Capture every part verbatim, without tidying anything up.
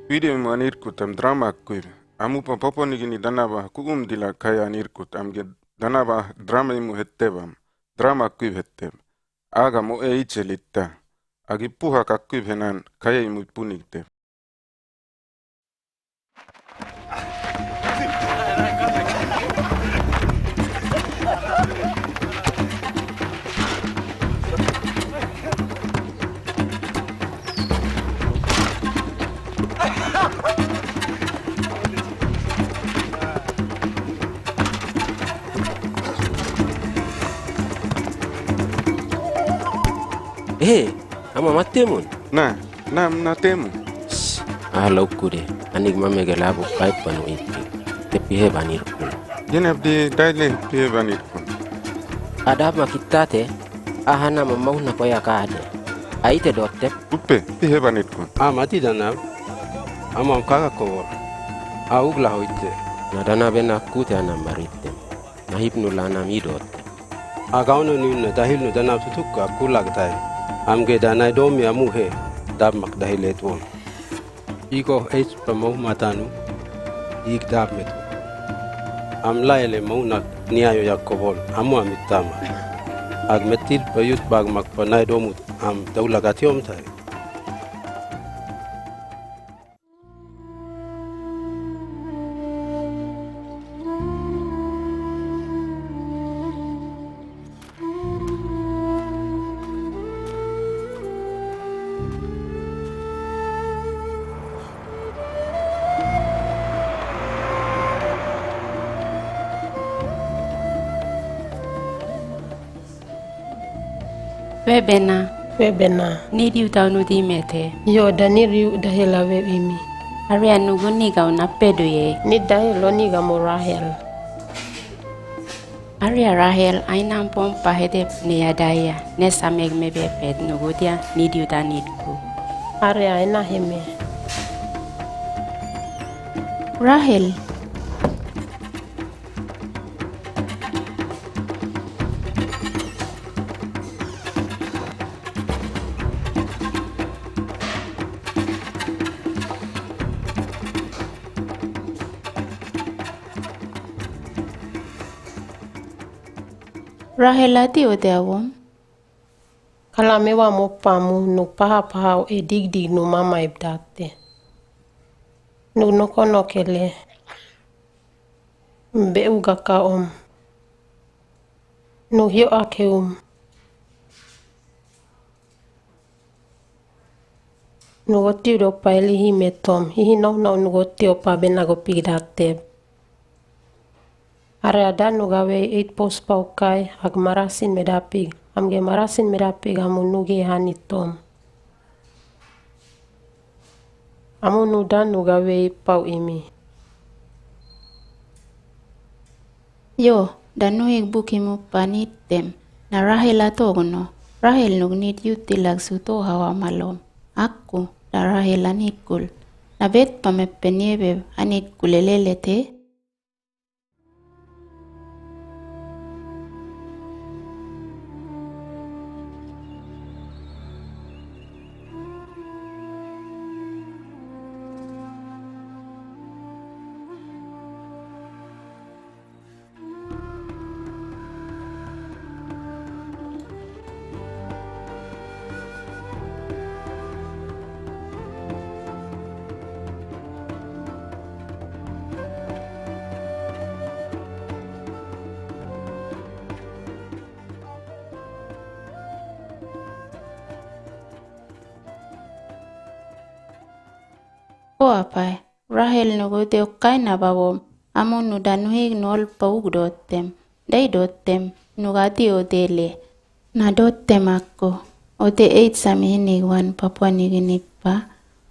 Video imu ani irkut am drama akkuib. Amu popo nigini danaba kuum dila kaya ani irkut am ge danaba drama imu hetteb am. Drama akkuib hetteb. Aga mo e iche litta. Agi puha kakkuib henan kaya imu ipu nigteb. Ee, ama matteemun? Na, nam na teemu. Ala ukkude, anig mame galabu paipa nu itti. Te pihe banir kun. Jenabdi daile pihe banir kun. Adab makittate, aha nama mauna koya kaade. Aite dotte. Uppe pihe banir kun. Amati danab. Amam kaka kowor. Aug la hoitte. Na danabe na kute anam maritte. Na hibnu la nam idotte. Agaono ninna dahilnu danab tutukka kulagtai. Amge danai domi amu he. Dab mak dahilet won. Iko eis pa mau matanu. Ik dab metu. Am laele mau nak niayo Yakobol amu amittama. Ag metil pa yut bag mak pa nai domut am daula gatiom tai. Webena. Webena. Ni diu tau nu dimete. Yo, da ni riu da hela we imi. Aria nugu niga una pedu ye. Ni da helo niga mo Rahel. Aria Rahel, aina mpompa hedep ne yadaya, ne sameg me bepet nugu dia ni diu da nidku. Aria aina heme. Rahel. Rahel ati ote awom. Kala me wa mo pamu nu paha paha e dig dig nu mama ibdate. Nu no kono kele. Mbe uga ka om. Nu hio ake um. Nu goti udo pa eli hi metom. Hi hi no no nu goti opa bena go pigdate. Are ada nu gawe eit pos pa ukai ag marasin medapig. Amge marasin medapig amu nu ge hanitom. Amu nu dan nu gawe eit pau imi. Yo, dan nu ig buki mu panit dem. Na Rahel atogno. Rahel nug nit yuti lag suto hawa malom. Aku, da Rahel anit kul. Na bet pamepe niebe anit kulelelete. Ko apai, Rahel nugu de ukai na babom, amu nu da nuhig nu ol pa ug dotem, dai dotem, nuga di odele. Na dotem akko, ode eit sami hinig wan papua nigi nippa,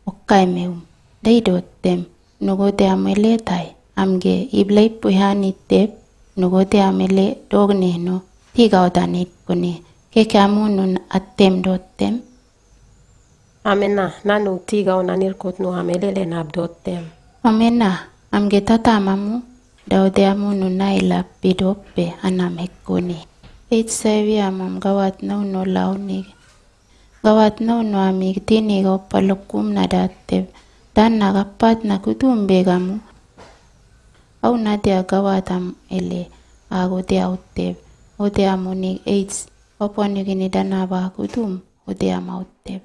ukai meum, dai dotem, nugu de amele tai, amge iblai puihani tep, nugu de amele dogne no, tiga odanit kuni, keke amu nun atem dotem. Amena, nanu tiga ona nirkut nu amelele nabdotem. Amena, amge tata amamu, daude amu nu naila pidope anam hekuni. Eit sevi amam gawat no no launig. Gawat no no amig tiniga opa lokum nadatev. Danna gapat na kutum begamu. Au na dia gawatam ele ago dia uteb. Ode amu ni eids. Opo ni gini danna ba kutum. Ode ama uteb.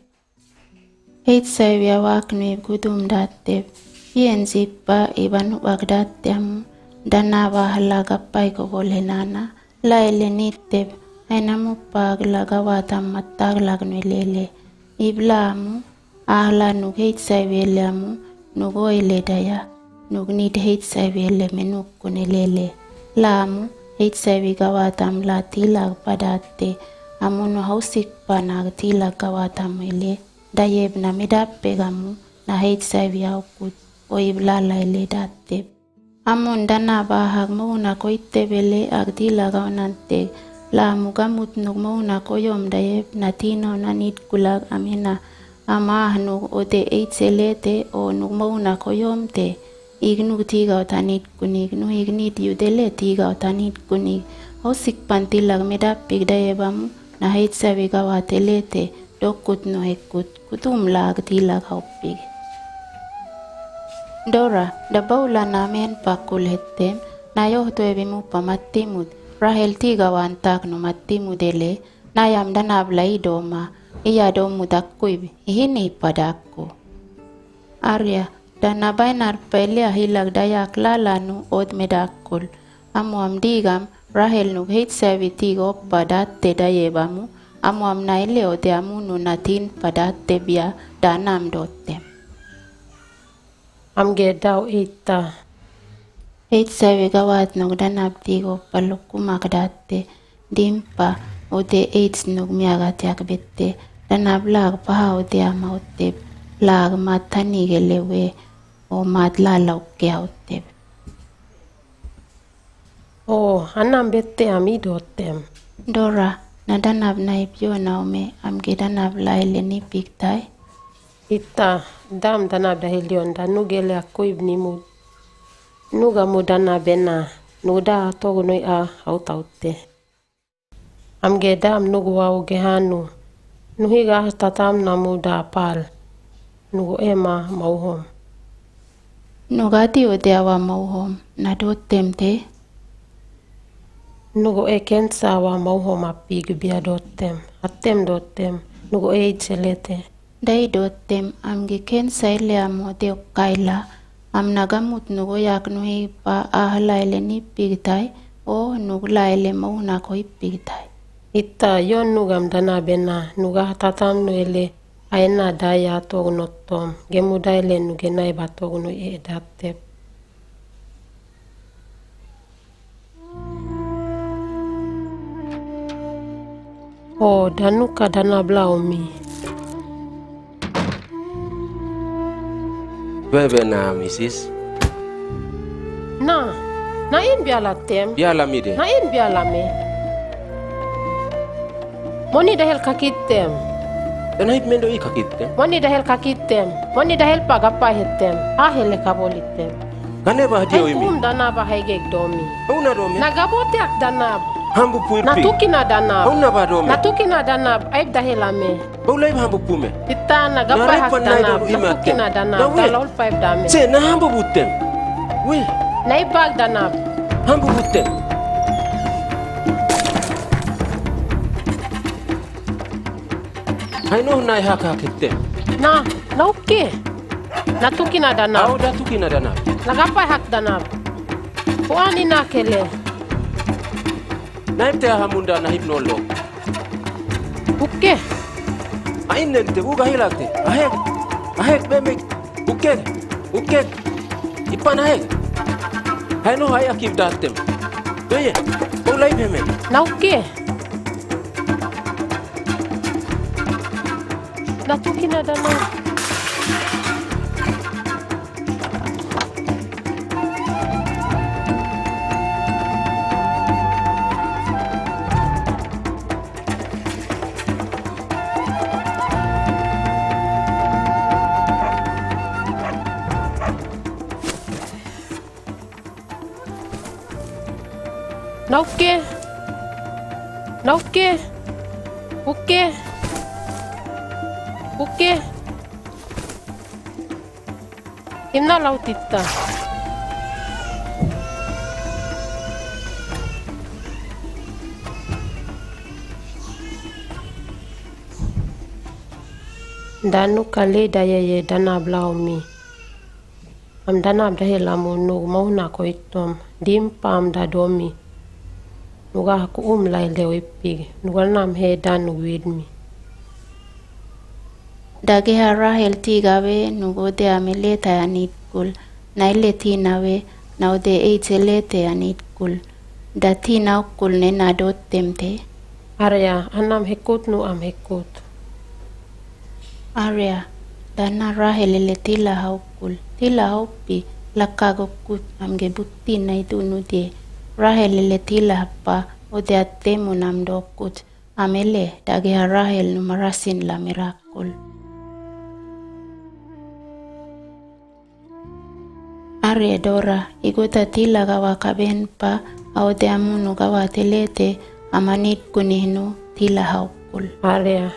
Eids ai wia wak nu ib kutum dateb. Bien zipa iba nu bak datte amu. Danna ba hala gapai ko bole nana. La ele niteb. Ai namu pag la gawatam matag lag nu elele. Ib la amu. Ahla nuk heitsa iwele amu, nuk oile daya, nuk nid heitsa iwele me nuk kun elele. La amu, heitsa iwi gawatam la tilak padatte, amu nu hausik panag tilak gawatam ele, dayeb na medappeg amu, na heitsa iwi aukut, oib lala ele datteb. Amu danab ahag mounak oittebele ag tilak aonanteg. La amu gamut nuk mounak oyom dayeb na tino na nid kulag amena. Ama ah nuk ode eitse lete o nuk mounak oyomte. Ig nuk tigaw tanid kunig nu ig nid yudele tigaw tanid kunig. Hosik pan tilak medapig dayeb amu na heitsa wigawate lete. Dokut nu hekut. Kutum laag tiilag haupig. Dora, da baula na amen pakul hettem, na yohtu ebi mupa mattimud, Rahel tiiga wantak nu mattimud ele, na yam danab la idoma, iya domud akkuib, ihini padakku. Arya, da na bainar pelia hilag dayak lala nu od medakul. Amu am digam, Rahel nuk heitsa ebi tiiga oppa datte dayeb amu, amu am na ile ode amu nu na tin padatte bia da nam dottem. Am ge daw eitta. Heitsa ebi gawat nuk danab tiiga oppa lukumak datte, dimpa, ode eits nuk miagati ak bette, danab laag paha ode ama otteb, laag matani gelewe, o mat lala ukke aotteb. O, anam bette am idottem. Dora, na danab na ibyo na ome, am ge danab la ele nipiktai? Itta, dam danab da helion da nu gele akkuib nimud. Nu gamu danab ena, nu da atog noi a autautte. Am ge dam nugu wau ge hanu. Nu higa tatam namu da pal. Nugu ema mauhom. Nuga di ode awa mauhom na dottem te. Nugu e kensa awa mauhom apig bia dottem. Attem dottem. Nugu e ichelete. Dai dottem am ge kensa ile am ode ukkaila. Am na gamut nugu yak nu hipa ahla ile nipigtai o nugla ile maunak oipigtai. Itta yon nugam danab ena nuga tatam nu ele aena daya tog nottom gemuda ile nuge naiba tog nu edatteb. O danuka danab la umi. Bebe na misis. Na, na in biala tem. Biala mide. Na in biala me. Moni dahel kakittem. Dana hip mendo i kakittem. Moni dahel kakittem. Moni dahel pagapa hettem. Ahele kabolittem. Gane ba dio imi. Kum danaba haigek domi. Una domi. Na gabote ak danab. Hambu pui. Na tukina danab. Una ba domi. Na tukina danab. Aib dahel ame. Bau laib hambu pume. Itta na gapa hak danab. Na tukina danab. Dala ulpa ib dame. Se na hambu buttem. We. Na ibak danab. Hambu buttem. Hai noh na ihak hak ittem. Na, na ukke. Na tukina danab. Au da tukina danab. Na gapa hak danab. Kuani na kele. Na ibte ahamunda na hib nolo. Ukke. Ainnente uga hilakte. Ahek. Ahek bemik. Ukke. Ukke. Ipan ahek. Haino hai akif datem. Beye. Ulai beme. Na ukke. Na tukina dana. Na ukke. Na ukke. Ukke. Ukke. Imna lautitta. Danu kale dayeye danab laumi. Am danab dahel amu nug mauna koitum. Dimpa am dadomi. Nuga ku um laile wipig. Nuga nam he dan nug widmi. Dageha Rahel ti gawe nug ode amele tayanit kul. Na ile ti nawe na ode eitele tayanit kul. Da ti na ukul ne na dot temte. Aria, anam hekut nu am hekut. Aria, dana Rahel ele tila haukul. Tila haupi, laka gokut, amge buti na itu nudie. Rahel ele tila hapa, ode atemu nam dokut. Amele, dageha Rahel numarasin la mirakul. Are dora, igota tila gawa kaben pa, aode amunu gawa telete, amanit kunihnu tila haukul. Are.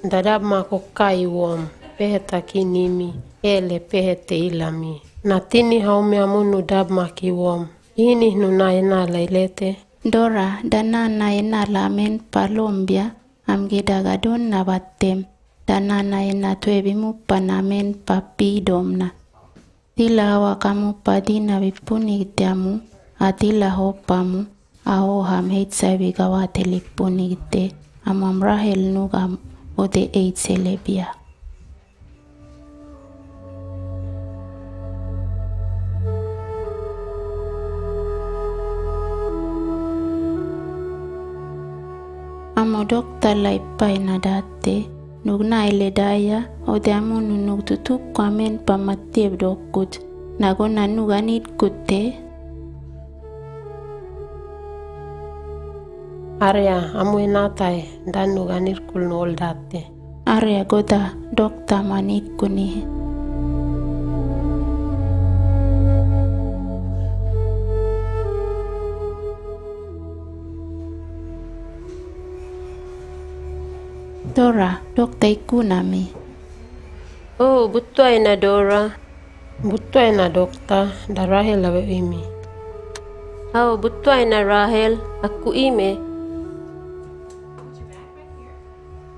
Dadab ma kokai wom, peheta kinimi, ele pehete ilami. Natini haumi amunu dab ma ki wom. Ini nu na ena la ilete. Dora, dana na ena la amen palombia, amge dagadon na batem. Dana na ena twebi mupa na amen papi domna. Tila hawa kamu pa dina bipuni gite amu, a tila hopa amu, a ho ham heitsa bi gawa telipuni gite, amu am Rahel nuga am ode eitse lebia. Amu dokta la ipai na date, nug na ile daya, ode amunu nug tutuku amen pa matieb dokut, na gona nug anit kute. Aria, amu ena tai, dan nug anit kul nu ol date. Aria goda, dokta manit kuni. Dora, dokta ikunami. Oh, butwa ena Dora. Butwa ena dokta, da Rahel awe imi. Hao, butwa ena Rahel, aku ime.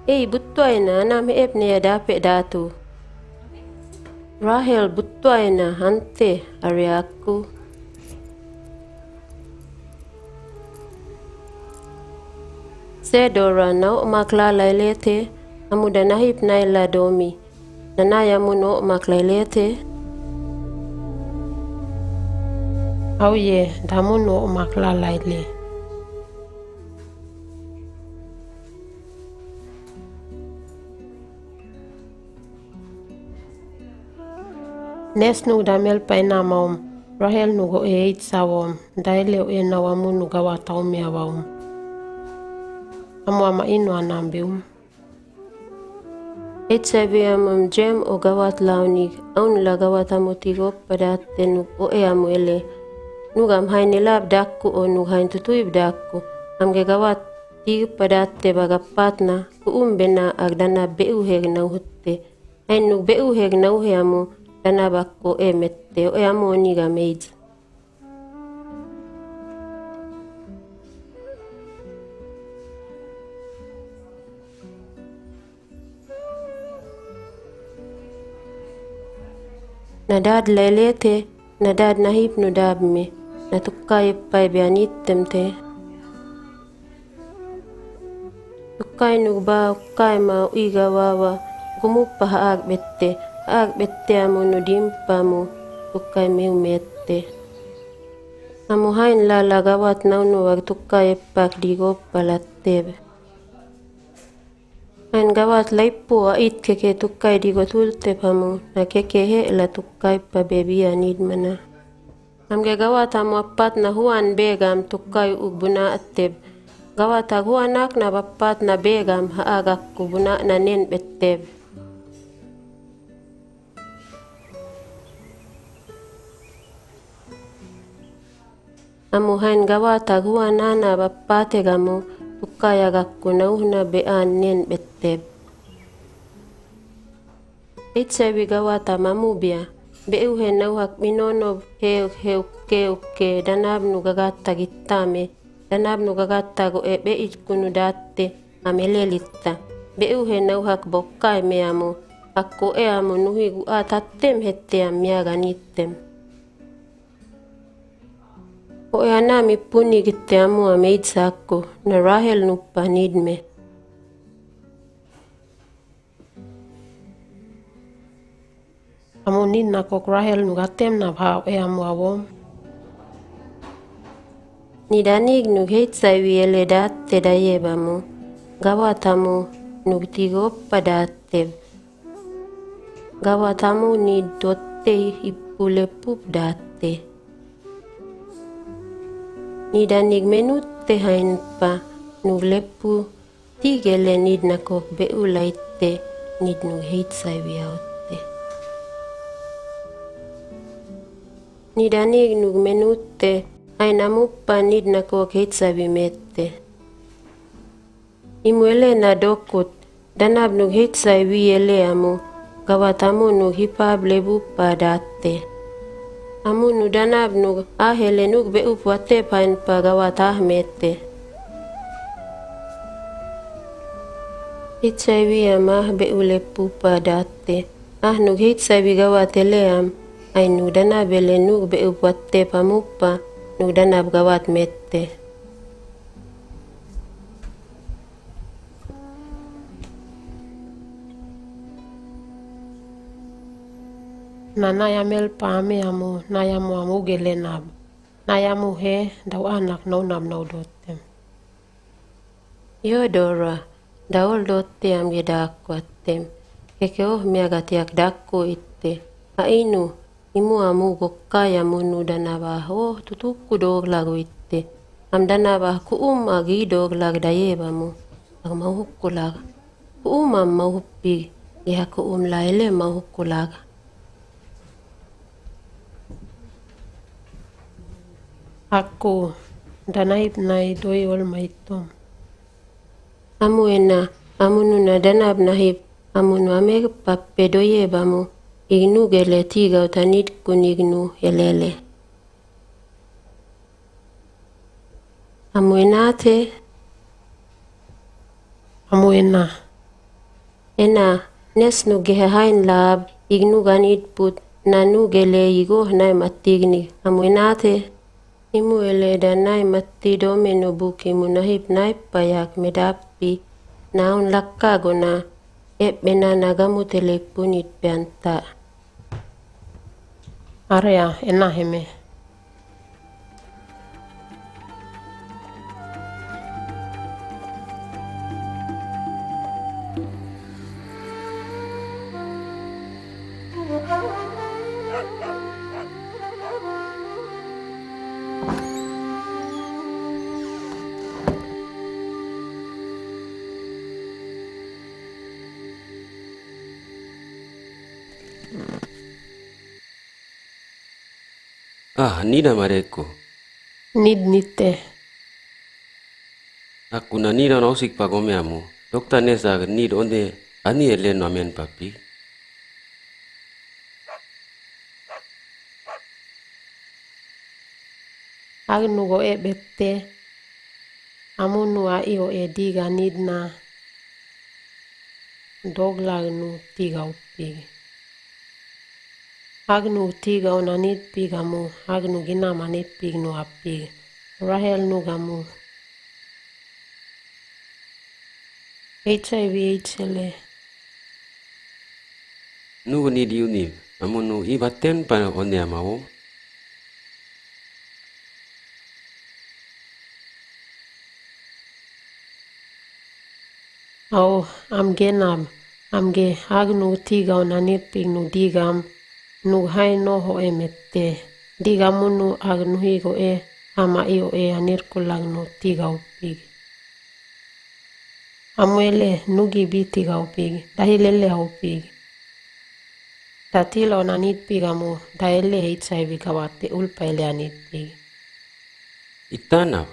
Ei, butwa ena, anam he epne ya dape datu. Rahel, butwa ena, hante, ariaku. Se Dora, na o makla la ilete, amu da na hip na ila domi. Na na ya mu no makla ilete. Au ye, da mu no makla la ile. Nes nug da mel pa ena maum, Rahel nug o e eit sawom, da ele o e na wamu nug awa taumia waum. Amu ama inu anambium. Eit sabi amum jem o gawat launig, aun la gawat amu tig oppa datte nug o e amu ele. Nug am hain elab dakku o nug hain tutuib dakku, amge gawat tig oppa datte ba gappatna, ku um bena ag danab be'u heg na uhutte. Hain nug be'u heg na uhe amu danab akko e mette, o e amu onig am eid. Na dad la elete, na dad na hip nu dabme, na tukka eppa ebianit temte. Tukkai nug ba ukkai ma uiga wawa, gumuppa ha'ag bette, ha'ag bette amu nu dimpa amu tukkai miu mette. Amu hain lala gawat naunu wag tukkai eppak digoppa latteb. Hain gawat laippu a'it keke tukkai digo tultep amu, na keke he la tukkai pa bebi anid mana. Amge gawat amu appat na huan begam tukkai ug buna atteb. Gawat ag huan ak na bappat na begam ha'ag akku buna na nen betteb. Amu hain gawata guwa nana bapate gamu tukaya gakku nauhna be annen betteb. Itsewi gawata mamu biya. Be uhe nauhak binono he he ukke ukke danabnu gagatta gittame. Danabnu gagatta go ebe ijkunu datte amele litta. Be uhe nauhak bokka eme amu. Akko e amu nuhi gu'a tattem hette ammiya ganittem. Ho'e anaa mippuni gitte ammo ameeysa akko na Rahel nuppa niidme. Amu niidna kok Rahel nu gattem na baa ho'e ammo awom. Nidaniig nu heitsa wiele daatte dayebamu. Gawatamu nugti goppa daatteb. Gawatamu ni dotte hippu leppu daatte. Ni danigmenutte hainpa nug leppu tigele nid nakok be'u laitte nid nug heitsa wiyaotte. Ni danig nugmenutte hainamuppa nid nakok heitsa wimette. Imuele na dokut danab nug hitsai wiyele amu gawat amu nug hipab lebub pa datte. Amu nu danab nug ahele nug be'uf watte pain pa gawat ah mette. Hitsai wi am ah be'u lebub pa datte. Ah nug hitsai wi gawat ele am ai nug danab ele nug be'uf watte pa muppa nug danab gawat mette. Na nayamel pame amu nayamu amu gele nab nayamu he dau anak nau nab nau dotem. Yo dora daol dote am ge dakku atem keke oh miagati ak dakku itte. Ainu imu amu gokka yamu nu danaba ho tutukku doglagu itte. Am danaba ku'um agi doglag dayebamu ag mauhukkulag. Ku'um am mauhuppi geha ku'um laile mauhukkulag. Akku danahib nai doi ol maitom. Amu ena amu nu na danab nahib amu nu ameg pappe doyebamu ignu gele tiga utanid kun ignu elele. Amu enate. Amu ena. Ena nes nu gehe hain laab ignu ganid put na nu gele igo na matigni amu enate. Imu ele da na mati dome no buki mu nahib na payak medapi na un lakka gona ebe na nagamu telepun it banta. Area ena heme. Ah, nida mareko. Nid nite. Aku na nida na usik pagome amu. Dokta nesa nid onde ani ele no amen papi. Ag nu go e bete amu nu a i o e diga nid na doglag nu tiga upig. Ag nu tiga ona nid pig amu ag nu gina ma nid pig nu apig. Rahel nu gamu. H I V H L A. Nugu ni diuni amunu ibaten pana one amawo. Ao amge nam amge ag nu tiga ona nipig nu digam nu hai no ho emette. Digamunu ag nu higo e ama io e anir kulag nu tiga upig. Amuele nugi biti gaupig dahilele haupig. Datilo nanit pigamu daele H I V gawate ulpa ele anit pig. Ittaanaaf,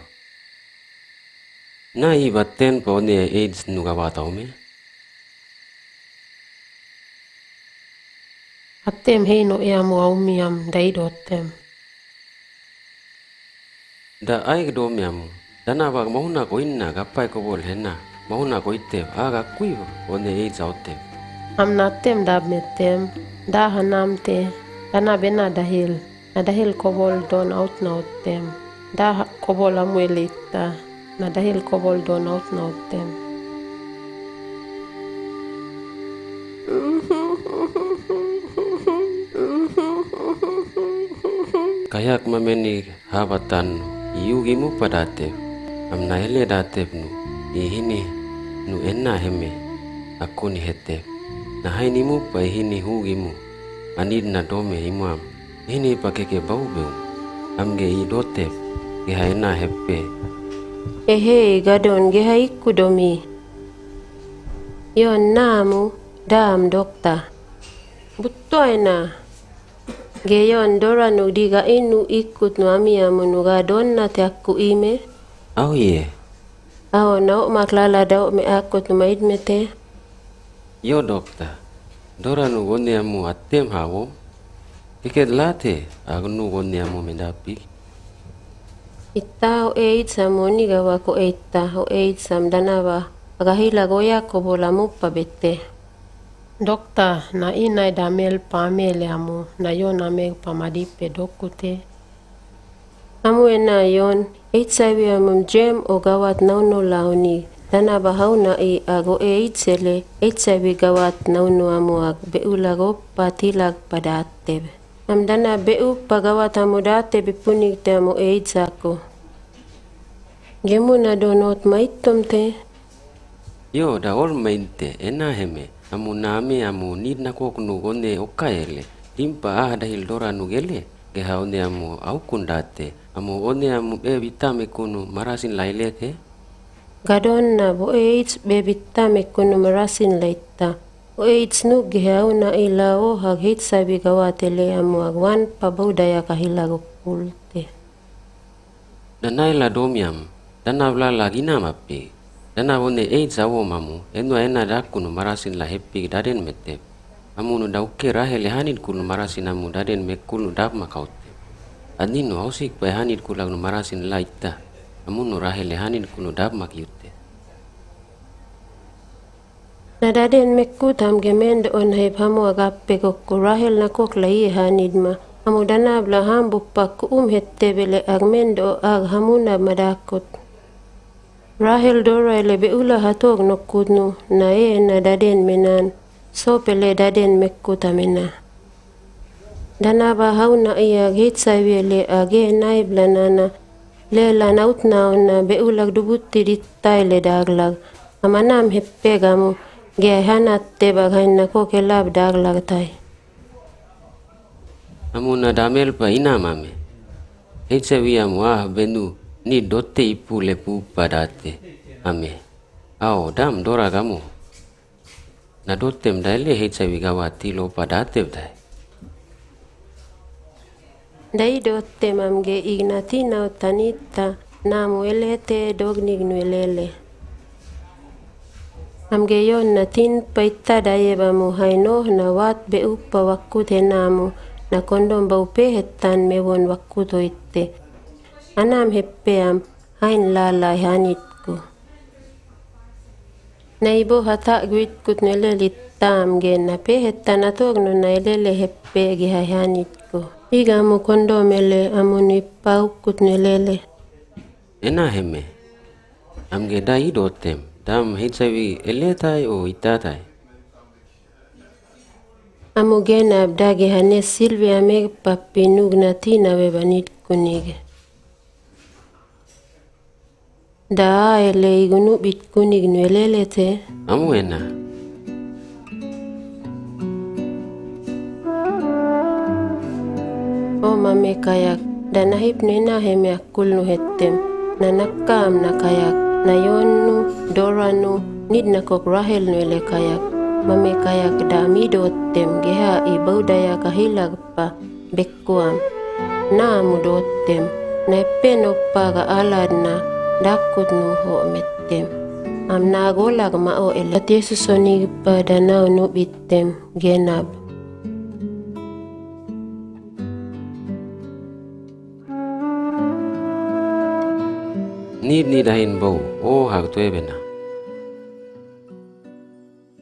na ii batteen pa onee AIDS nu gabaata'ume. Atteem heyno eyamu awumiyam dayi dhoottem. Da ayik doomiyamu, danaaf ak mahuna qoyinna gappa ikobol henna, mahuna qoyitteef, aaga akkuif onee AIDS awutteef. Amna atteem daabmetteem, daa hanaamte, dana bena dahil. Na dahil kobol don awut na uttem. Da kobol amu elitta. Na dahil kobol don awut na uttem. Kayak mameni habatannu, iyu gimu padatte. Amna ele dattebnu, ihini nu enna heme. Akkuni hette. Na haini mupa ihini hu gimu. Anid na dome imuam. Hini pakeke bau beu. Amge i dotef. Geha ena heppe. Ehe, gadon geha ikku domi. Yon namu dam dokta. Buttu aina. Ge yon dora nu diga inu ikkut nu ami amu nu ga donna te akku ime. Au ye. Au na o maklala da o me akkut nu ma idmete. Yo dokta. Dora nu gonne amu attem hawo. Tiket late ag nu gonne amu me dapik. Itta o eid sam woni gawa ko etta o eid sam danaba. Aga hila goya ko bola muppa bette. Dokta, na inai damel pamele amu na yon ameg pamadippe dokkute. Amu ena yon, eid sawi amum jem o gawat nauno launi. Danaba hauna i ago eid sele, eid sawi gawat nauno amu ag be'u lago patilag padattebe. Am dana be'u pagawat amu dattebe punigte amu eid sako. Gemuna donot maittomte. Yo da ol mainte ena heme amu name amu nid na kok nu gonne okka ele. Dimpa ah dahil dora nu gele. Geha one amu aukun datte. Amu one amu be bitta mekunu marasin lailete. Gadon na bo eid be bitta mekunu marasin laitta. O eid nu geha una ila o hag heid sabi gawatele amu ag wan pa bau daya kahila gokulte. Danaila domiam, danab lala ginam appi. Danab one eid sawo mamu, enua ena dakunu marasin la heppi daden mete. Amunu da ukke rahele hanid kulu marasin amu daden mekulu dab makautte. Adninu ausik pa hanid kulagnu marasin la itta. Amunu rahele hanid kulu dab makiutte. Na daden mekut am gemendo on heb hamu agappe gokku rahel na kok la iye hanid ma. Amu danab la ham bupakku um hette bele ag mendo ag hamuna madakut. Rahel dora ele be ula hatog nokut nu na e na daden menan. Sopele daden mekut amena. Danaba hauna iya git sawi ele age naib lanana. Lela naut nauna be ulag dubutti ditta ele daglag. Amanam heppe gamu ge hanatte bagainna koke lab daglag tai. Amuna damel pa inamame. Hecha wiyamu ah benu ni dotte ipu lepu padate. Ame. Ao dam dora gamu. Na dottem daile hecha wigawa tilo padate bdai. Dai dottem amge ignati nautanitta namu elete dognig nu elele. Amge yon natin paitta daye bamu haino na wat be uppa wakkute namu na kondom bau pehettan mewon wakkuto itte. Anam heppeam hain lala hanitku. Na ibo hata gwitkut nele litta amge na pehettan atogno na elele heppe giha hanitku. Igamu kondom ele amun ippa ukkut nelele. Ena heme. Amge da idottem dam hecha wi eletai o itatai. Amu gena abda gehane Silvia meg pappi nug nati na webanit kunige. Da ele igunu bit kunig nu elelete. Amu ena. O mame kayak da nahip nena heme akkul nu hettem. Na nakka am na kayak na yonnu doranu nid na kok rahel nu ele kayak. Mame kayak da mi dottem geha i bau daya kahilagpa bekkuam. Na amu dottem. Na eppeen oppaa ga aladna dakkut nu ho'mettem. Am na golag ma'o ele. At Yesuso nigba danao nu bittem genab. Nid nidahin bou o hagtwebena.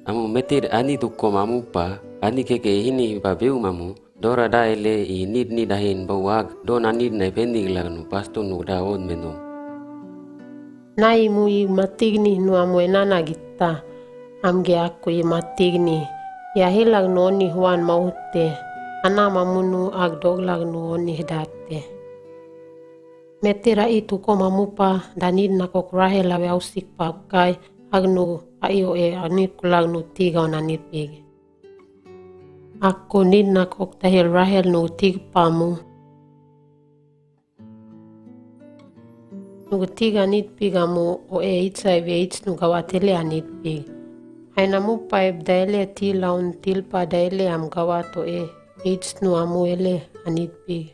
Amu metid ani tukkom amupa, ani keke ihini babeum amu, dora da ele i nid nidahin bou ag, don anid na ipenig lagnu pasto nu da od menu. Na imu i matigni nu amu enana gitta, amge akku i matigni, i ahilag nu oni huan mautte, anam amu nu ag doglag nu oni datte. Metira i tukkom amupa, danid na kok Rahel awe ausik pa ukai, ag nu a i o e anid kulag nu tiga on anid pig. Akku nid na kok tahil Rahel nu tig pamu. Nu tig anid pig amu o e its ai we its nu gawatele anid pig. Aina mupa eb daele til aun tilpa daele am gawat o e its nu amu ele anid pig.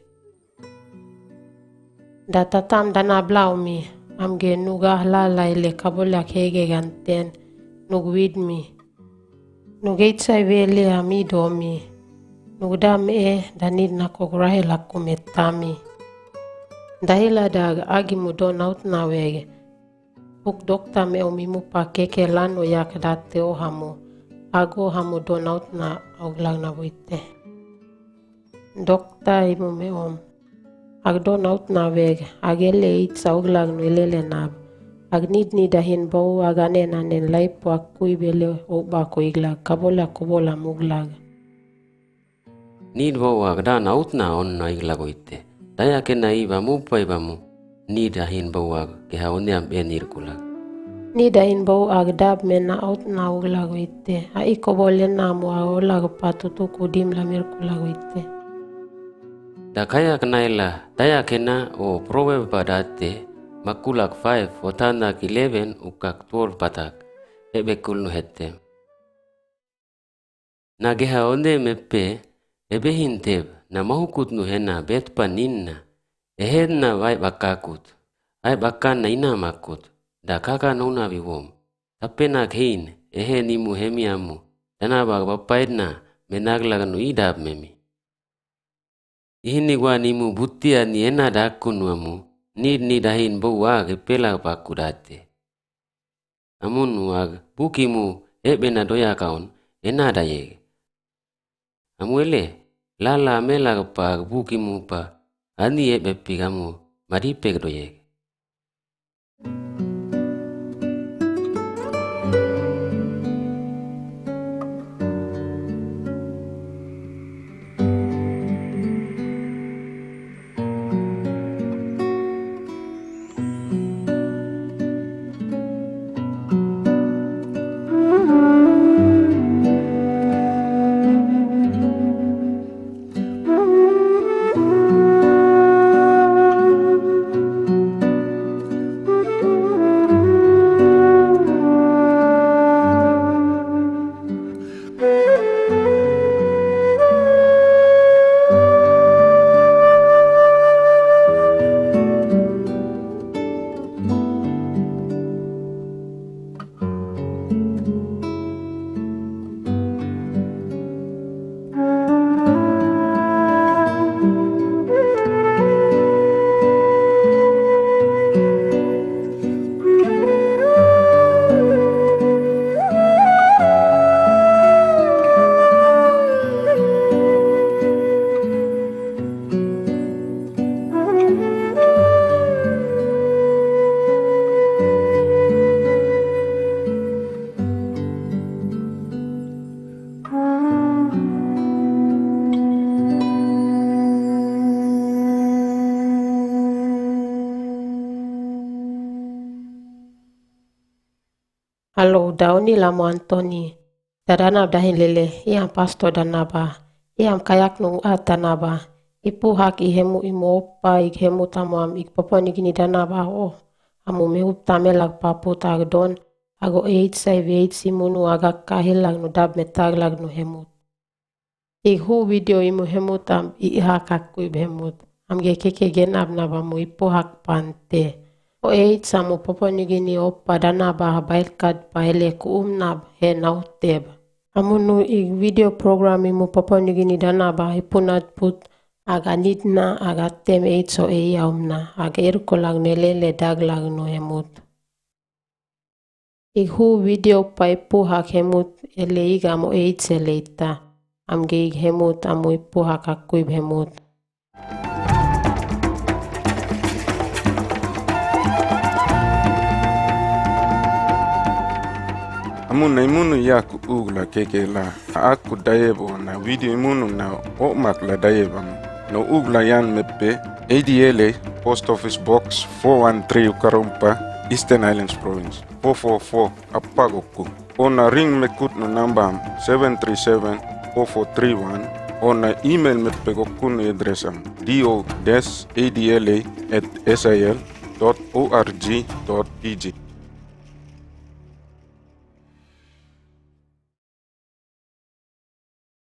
Da tatam dana blau mi, am ge nu ga lala ile kabola kege ganten, nu gwid mi. Nu ge itsai wele ami do mi. Nu da me e danid na kok Rahel aku metami. Da hila da agi mu do naut na wege. Uk dokta me o mi mupa keke lano yak date o hamu. Ago hamu do naut na oglag na buite. Dokta imu me om. Ag do naut na weg, ag ele its a uglag nu elele nab. Ag nid nid ahin bou ag anen anen laipo ag kui bele oba ko iglag, kabola kobola muglag. Nid bou ag da naut na on na iglag oite. Daya kena iba mupa iba mu. Nid ahin bou ag, geha one am ben irkulag. Nid ahin bou ag dab mena aut na uglag wite. A iko bole na mu a olag patutu kudim lam irkulag wite. Da kayak naila, daya kena o proverb badate, makulak five, otanak eleven, ukak twelve patak. Ebe kulnu hete. Na geha onde mepe, ebe hinteb, na mahukut nu hena bet pa ninna, ehed na wai bakakut, ai bakan na ina makut, da kaka na una biwom. Tape na kein, ehe nimu hemi amu, dana bag bapaid na, menaglag nu idab memi. Ihini gwa nimu butia ni ena dakun wamu, nid nid ahin bou wage pela bakudate. Amun wag bukimu ebe na doya kaun, ena dayege. Amu ele, lala mela pa bukimu pa, ani ebe pigamu, madi peg doyege. Halo, dauni lamo Antoni. Dadanab dahin lele, iyan pasto danaba. Iyan kayak nu at danaba. Ipu hak ihemu imopa, ighemu tamuam, igpopon igni danaba o. Amu mehub tamelak paput agdon, ago eid sai veid simunu agak kahilak nu dab metaglag nu hemut. Ighu video imu hemut am iha kakku ibhemut. Amge keke genab naba mu ipu hak pante. O eight samu popo nigini oppa dana ba bail kad paele ku um nab he nauteb. Amunu ig video program imu popo nigini dana ba ipu nat put aga nidna aga tem eight so ei aumna aga erko lagnele le dag lagno hemut. Ig hu video pa ipu hak hemut ele ig amo eight sele ita. Amge ig hemut amu ipu hak akku ib hemut. Amu na imunu yaku ugla kekela aku dayebo na video imunu na omak la dayebam. No ugla yan mepe A D L A, Post Office Box four one three Ukarumpa, Eastern Highlands Province, four four four Apagokku. Ona ring mekut no nambam seven three seven four four three one. Ona email mepe gokku no adresam do des adla at sil dot org dot pg.